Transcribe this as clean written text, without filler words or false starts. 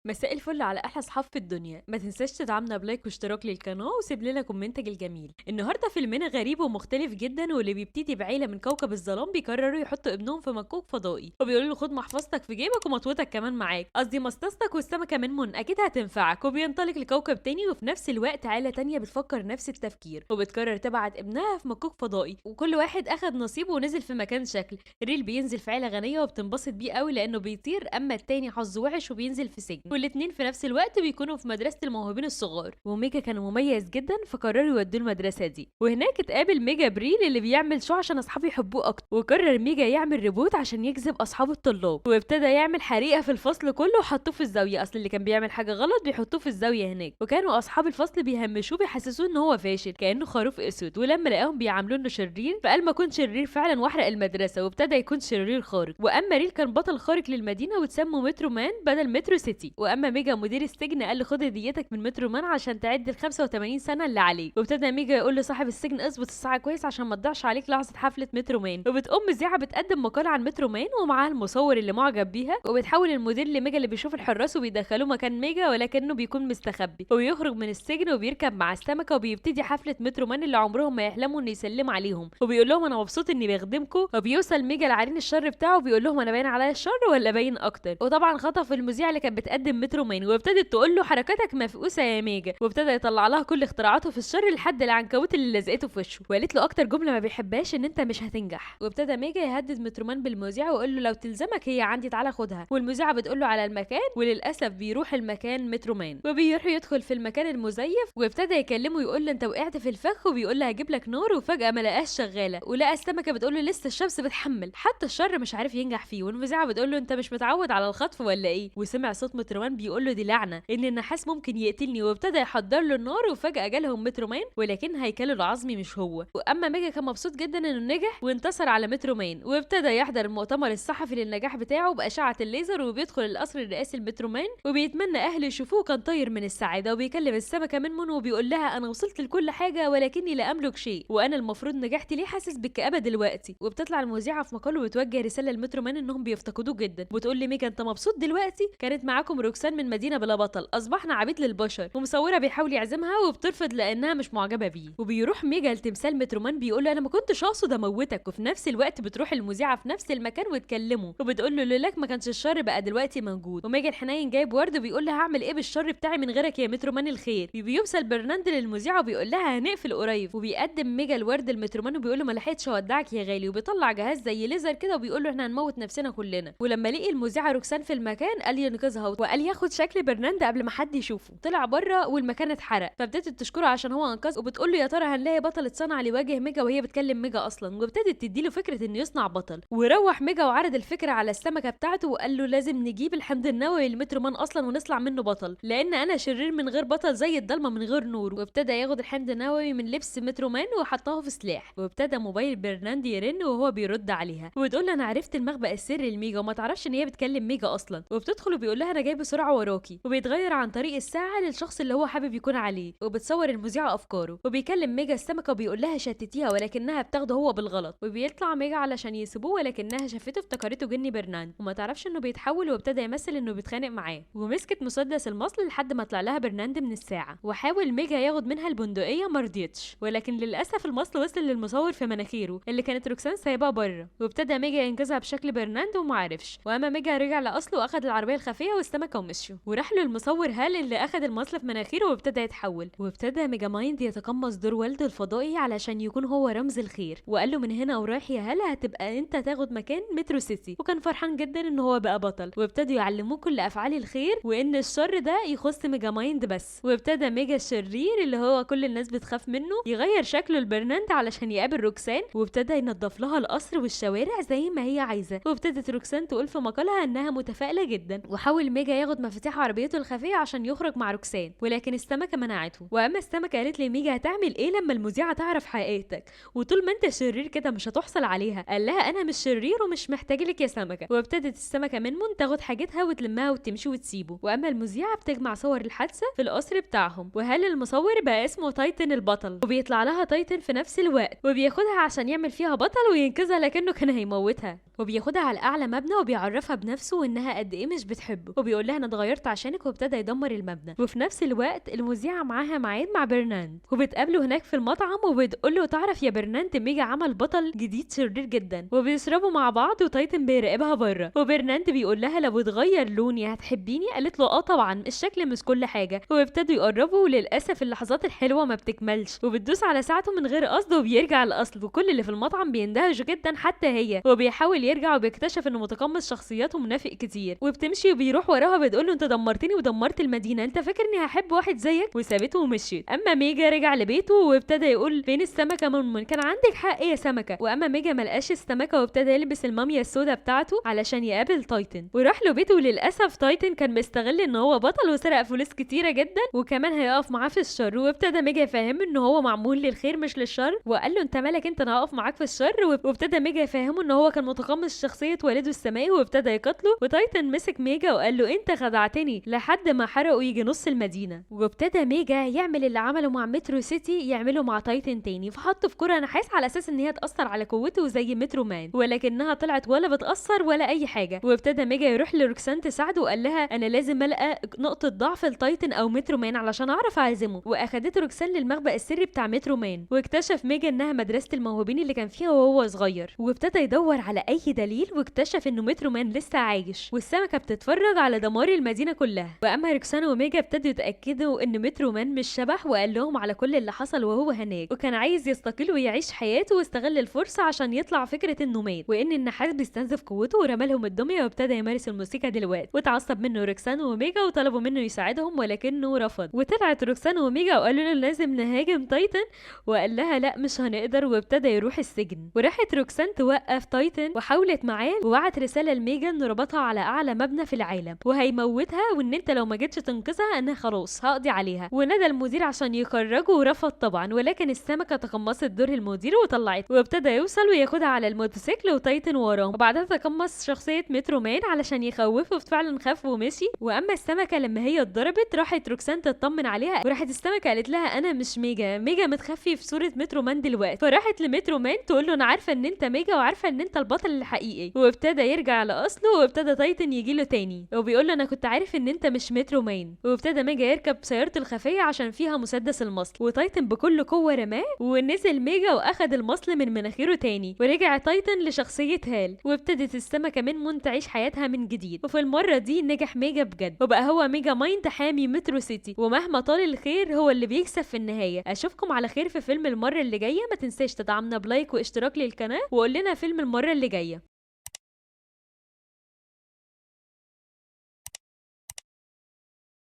مساء الفل على احلى اصحاب في الدنيا. ما تنساش تدعمنا ب like واشتراك للقناة وسيب لنا comment ك الجميل. النهارده فيلمنا غريب ومختلف جدا، واللي بيبتدي بعيله من كوكب الظلام بيقرروا يحطوا ابنهم في مكوك فضائي، وبيقولوا له خد محفظتك في جيبك ومطوتك كمان معاك، قصدي مصاصتك والسمكه منمن اكيد هتنفعك. وبينطلق لكوكب تاني، وفي نفس الوقت عيله تانية بتفكر نفس التفكير وبتقرر تبعت ابنها في مكوك فضائي، وكل واحد اخد نصيبه ونزل في مكان شكل. ريل بينزل في عيله غنية وبتنبسط بيه قوي لانه بيطير، اما التاني حظه وحش وبينزل في سجن. والاتنين في نفس الوقت بيكونوا في مدرسة الموهوبين الصغار، وميجا كان مميز جدا فقرروا يودوه المدرسة دي. وهناك اتقابل ميجا بريل اللي بيعمل show عشان اصحابه يحبوه اكتر، وقرر ميجا يعمل ريبوت عشان يجذب اصحابه الطلاب، وابتدى يعمل حريقة في الفصل كله وحطوه في الزاوية، اصل اللي كان بيعمل حاجة غلط بيحطوه في الزاوية هناك. وكانوا اصحاب الفصل بيهمشوه بيحسسوه ان هو فاشل كأنه خروف اسود، ولما لقاهم بيعاملوه انه شرير فقال ما كنت شرير فعلا واحرق المدرسة، وابتدى يكون شرير خارق. واما ريل كان بطل خارق للمدينة وتسموا مترو مان بدل مترو سيتي. واما ميجا مدير السجن قال له خد هديتك من مترو مان عشان تعد ال 85 سنة اللي عليك. وابتدى ميجا يقول لصاحب السجن اظبط الساعة كويس عشان ما تضيعش عليك لحظة حفلة مترو مان. وبتقوم مذيعه بتقدم مقال عن مترو مان ومعاها المصور اللي معجب بيها، وبتحول المدير لميجا اللي بيشوف الحراس وبيدخلوه مكان ميجا ولكنه بيكون مستخبي، وبيخرج من السجن وبيركب مع السمكة وبيبتدي حفلة مترو مان اللي عمرهم ما يحلموا انه يسلموا عليهم، وبيقول لهم انا مبسوط اني بخدمكم. وبيوصل ميجا لعرين الشر بتاعه وبيقول لهم انا باين عليا الشر ولا باين اكتر. وطبعا خطف المذيعه اللي كانت بتقدم مترو مان وابتدت تقول له حركاتك مفقوسه يا ميجا، وابتدى يطلع لها كل اختراعاته في الشر لحد العنكبوت اللي لزقته في وشه، وقالت له اكتر جملة ما بيحبهاش ان انت مش هتنجح. وابتدى ميجا يهدد مترو مان بالمذيعه ويقول له لو تلزمك هي عندي تعالى خدها، والمذيعه بتقول له على المكان، وللاسف بيروح المكان مترو مان وبيروح يدخل في المكان المزيف، وابتدى يكلمه يقول له انت وقعت في الفخ، وبيقول له هجيب لك نار، وفجاة ما لقاش شغالة، ولقى السمكة بتقول له لسه الشمس بتحمل، حتى الشر مش عارف ينجح فيه. والمذيعه بتقول له انت مش متعود على الخطف ولا ايه؟ وسمع صوت مترومان بيقول له دي لعنه ان النحاس ممكن يقتلني، وابتدى يحضر له النار، وفجاة جالهم مترومان ولكن هيكله العظمي مش هو. واما ميجا كان مبسوط جدا انه نجح وانتصر على مترومان، وابتدى يحضر المؤتمر الصحفي للنجاح بتاعه باشعه الليزر، وبيدخل القصر الرئاسي لمترومان وبيتمنى اهله يشوفوه، كان طاير من السعادة. وبيكلم السمكة منمن وبيقول لها انا وصلت لكل حاجة ولكني لا املك شيء، وانا المفروض نجحت ليه حاسس بالكآبه دلوقتي؟ وبتطلع المذيعه في مقاله وبتوجه رسالة لمترومان انهم بيفتقدوه جدا، وبتقول لميجا انت مبسوط دلوقتي؟ كانت معاكم روكسان من مدينة بلا بطل، اصبحنا عبيد للبشر. ومصوره بيحاول يعزمها وبترفض لانها مش معجبه بيه. وبيروح ميجا لتمثال مترومان بيقول له انا ما كنتش اقصد اموتك. وفي نفس الوقت بتروح المذيعه في نفس المكان وتكلمه وبتقول له لولاك ما كانش الشر بقى دلوقتي موجود. وميجا الحنين جايب ورد وبيقول لها هعمل ايه بالشر بتاعي من غيرك يا مترومان الخير. بيوصل برناند للمذيعه وبيقول لها هنقفل قريب، وبيقدم ميجا الورد لمترومان وبيقول له ما لحقتش اودعك يا غالي، وبيطلع جهاز زي ليزر كده وبيقول له احنا هنموت نفسنا كلنا. ولما لقي المذيعه روكسان في المكان قال ينقذها وقال ياخد شكل برناند قبل ما حد يشوفه. طلع بره والمكان اتحرق، فابتدت تشكره عشان هو انقذ، وبتقول له يا ترى هنلاقي بطل اتصنع ليواجه ميجا وهي بتكلم ميجا اصلا، وابتدت تديله فكرة انه يصنع بطل. وروح ميجا وعرض الفكرة على السمكة بتاعته وقال له لازم نجيب الحمض النووي لمترومان اصلا ونصنع منه بطل، لان انا شرير من غير بطل زي الضلمة من غير نور. وابتدى ياخد الحمض النووي من لبس مترومان وحطاه في سلاح. وابتدى موبايل برناند يرن وهو بيرد عليها وبتقول له انا عرفت المخبأ السري لميجا وما تعرفش ان هي بتكلم ميجا اصلا. وبتدخل وبيقول لها انا جاي بسرعة وراكي، وبيتغير عن طريق الساعة للشخص اللي هو حابب يكون عليه، وبتصور المذيعه افكاره. وبيكلم ميجا السمكة وبيقول لها شتتيها ولكنها بتاخده هو بالغلط. وبيطلع ميجا علشان يسيبوه ولكنها شافته افتكرته جني برناند وما تعرفش انه بيتحول، وابتدى يمثل انه بيتخانق معاه، ومسكت مسدس المصل لحد ما طلع لها برناند من الساعة. وحاول ميجا ياخد منها البندقية ما رضيتش، ولكن للاسف المصل وصل للمصور في مناخيره اللي كانت روكسان سايباه بره، وابتدى ميجا ينقذها بشكل برناند وما عرفش. واما ميجا رجع لاصله واخد العربية الخفية والسمكه ومشوا، وراح له المصور هال اللي اخد المصل في مناخيره وابتدى يتحول. وابتدى ميجا مايند يتقمص دور والده الفضائي علشان يكون هو رمز الخير، وقال له من هنا ورايح يا هلا هتبقى انت تاخد مكان مترو سيتي. وكان فرحان جدا ان هو بقى بطل، وابتدوا يعلموه كل افعال الخير وان الشر ده يخص ميجا مايند بس. وابتدى ميجا الشرير اللي هو كل الناس بتخاف منه يغير شكله لبرناند علشان يقابل روكسان، وابتدى ينظف لها القصر والشوارع زي ما هي عايزه. وابتدت روكسان تقول في مقالها انها متفائلة جدا. وحاول ميجا ياخد مفاتيح عربيته الخفية عشان يخرج مع روكسان، ولكن السمكة منعته. واما السمكة قالت لميجا هتعمل ايه لما المذيعه تعرف حقيقتك، وطول ما انت شرير كده مش هتحصل عليها. قال لها انا مش شرير ومش محتاج لك يا سمكة. وابتدت السمكة منمن تاخد حاجتها وتلمها وتمشي وتسيبه. واما المذيعه بتجمع صور الحادثة في القصر بتاعهم، وهل المصور بقى اسمه تايتن البطل، وبيطلع لها تايتن في نفس الوقت وبياخدها عشان يعمل فيها بطل وينقذها لكنه كان هيموتها. وبياخدها على اعلى مبنى وبيعرفها بنفسه وانها قد ايه مش بتحبه، وبيقول لها لها انا اتغيرت عشانك، وابتدى يدمر المبنى. وفي نفس الوقت المذيعه معاها ميعاد مع برناند، وبتقابله هناك في المطعم وبتقول له تعرف يا برناند ميجا عمل بطل جديد شرير جدا، وبيشربوا مع بعض وتايتن بيراقبها بره. وبرناند بيقول لها لو اتغير لوني هتحبيني؟ قالت له اه طبعا، الشكل مش كل حاجة. وابتدوا يقربوا، وللاسف اللحظات الحلوة ما بتكملش، وبتدوس على ساعته من غير قصد وبيرجع لاصله. وكل اللي في المطعم بيندهش جدا حتى هي، وبيحاول يرجع وبيكتشف انه متقمص شخصياته ومنافق كتير، وبتمشي وبيروح وراها بتقول له انت دمرتني ودمرت المدينة، انت فاكر اني هحب واحد زيك؟ وسابته ومشيت. اما ميجا رجع لبيته وابتدى يقول فين السمكة من كان عندك حق يا سمكة. واما ميجا ملقاش السمكة وابتدى يلبس الماميا السوداء بتاعته علشان يقابل تايتن، وراح له بيته. وللاسف تايتن كان مستغل ان هو بطل وسرق فلوس كتيرة جدا، وكمان هيقف معاه في الشر. وابتدى ميجا يفهمه ان هو معمول للخير مش للشر، وقال له انت مالك انت، انا هقف معاك في الشر. وابتدى ميجا يفهمه ان هو كان متقمص شخصية والده السمائي وابتدى يقتله. وتايتن مسك ميجا وقال له انت خدعتني، لحد ما حرقوا يجي نص المدينة. وابتدى ميجا يعمل اللي عمله مع مترو سيتي يعمله مع تايتن تاني، فحطه في كره نحاس على اساس ان هي تاثر على قوته زي مترو مان، ولكنها طلعت ولا بتاثر ولا اي حاجة. وابتدى ميجا يروح لروكسان تساعده وقال لها انا لازم القى نقطة ضعف لتايتن او مترو مان علشان اعرف اعزمه. واخدته روكسان للمخبأ السري بتاع مترو مان، واكتشف ميجا انها مدرسه الموهوبين اللي كان فيها وهو صغير. وابتدى يدور على اي دليل، واكتشف انه مترو مان لسه عايش، والسمكه بتتفرج على دمار المدينة كلها. واما روكسان وميجا ابتدوا يتاكدوا ان مترو مان مش شبح، وقال لهم على كل اللي حصل وهو هناك، وكان عايز يستقل ويعيش حياته، واستغل الفرصة عشان يطلع فكرة انه مات وان النحاس بيستنزف قوته، ورمى لهم الدمية وابتدى يمارس الموسيقى دلوقتي. واتعصب منه روكسان وميجا وطلبوا منه يساعدهم ولكنه رفض. وطلعت روكسان وميجا وقالوا له لازم نهاجم تايتن، وقال لها لا مش هنقدر، وابتدى يروح السجن. وراحت روكسان توقف تايتن وحاولت معاه، وبعت رسالة لميجا انه ربطها على اعلى مبنى في العالم وهيموتها، وان انت لو ما جيتش تنقذها انا خلاص هقضي عليها. ونادى المدير عشان يخرجه ورفض طبعا، ولكن السمكة تقمصت دور المدير وطلعت، وابتدى يوصل وياخدها على الموتوسيكل وتايتن وراه. وبعدها تقمص شخصية مترو مان علشان يخوفه، فعلا خاف ومشي. واما السمكة لما هي اتضربت راحت روكسان تطمن عليها، وراحت السمكة قالت لها انا مش ميجا، ميجا متخفي في صوره مترو مان دلوقتي. فراحت لمترو مان تقول له انا عارفه ان انت ميجا وعارفه ان انت البطل الحقيقي. وابتدى يرجع لاصله، وابتدى تايتن يجي له تاني وبيقول له انا كنت عارف ان انت مش مترو مان. وابتدى ميجا يركب سيارته الخفية عشان فيها مسدس المصل، وتايتن بكل قوة رماه، ونزل ميجا واخد المصل من مناخيره تاني، ورجع تايتن لشخصية هال. وابتدت السمكة منمون تعيش حياتها من جديد، وفي المرة دي نجح ميجا بجد، وبقى هو ميجا مايند حامي مترو سيتي، ومهما طال الخير هو اللي بيكسب في النهاية. اشوفكم على خير في فيلم المرة اللي جاية، ما تنساش تدعمنا ب like واشتراك للقناة، وقول لنا فيلم المرة اللي جاية.